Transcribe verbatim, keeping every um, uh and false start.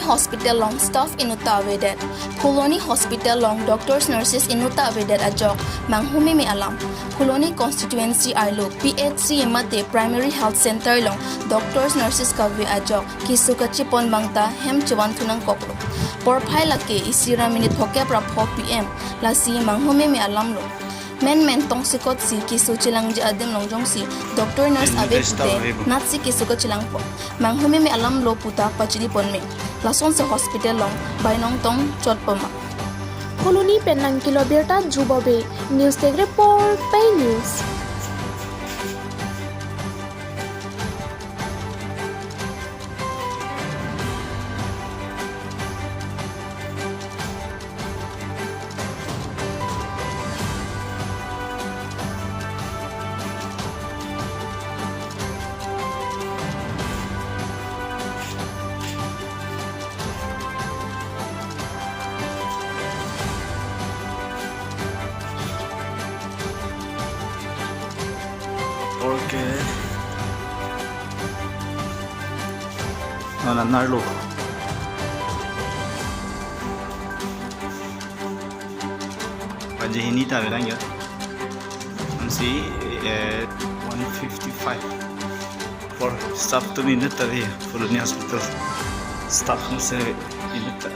Hospital along staff inutta avedet. Phuloni Hospital along doctors, nurses inutta avedet ajok manghumeme alam. Phuloni constituency arlo P H C mate Primary Health Center along doctors, nurses kave ajok keso kachepon abang ta hem chevan thu nangkoklo. Porphai lake isi ra minute phokep ra pho P M, lasi manghumeme alam lo. Menmen tongsekot si keso chelangji adim along jongsi doctor, nurse ave pute natsi keso kachelangpo. Manghumeme alam lo puta pachini ponme. Lasonsi hospital along bainong tong chotpo ma. Phuloni pen nangkelo birta Jubobe, News Desk Report, Pei News. Okay. Nana narlo. Baje hini ta avelang ya. Ansi, eh, one fifty-five. Por staff atum inutta ave, Phuloni Hospital staff atum si inutta.